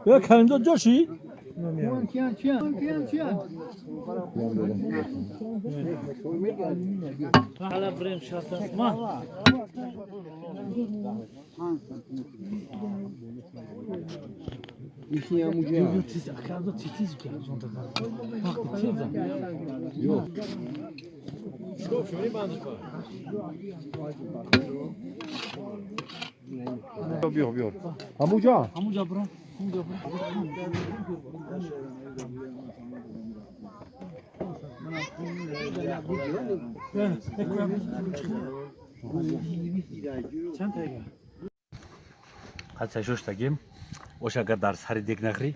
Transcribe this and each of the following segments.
Ya kendi coşi. Hala brem şahsen. Ma. Biyor. Hamuca. Hamuca bro. Hamuca bro. Ҳадса шуштагим ош агар дар сари дег нахӯрӣ,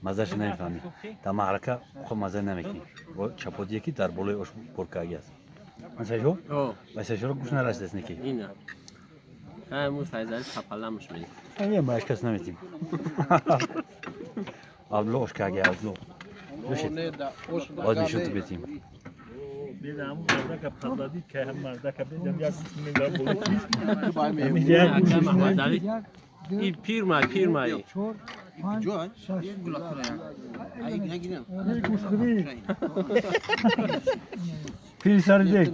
маззаша намефаҳмӣ. Дар маърака хо мазза намекунӣ. Чапотие ки дар болои ош буркаги аст. Масайшо? Масайшоро гӯш нарасидааст неки. Ина. Ҳа, файзали папаламуш ме. Ай, ма кас наметим. Абдулло ош каги Абдулло. Бошед. Боз нишон ту бетим. И пирмай, пирмай. Пир сари дег.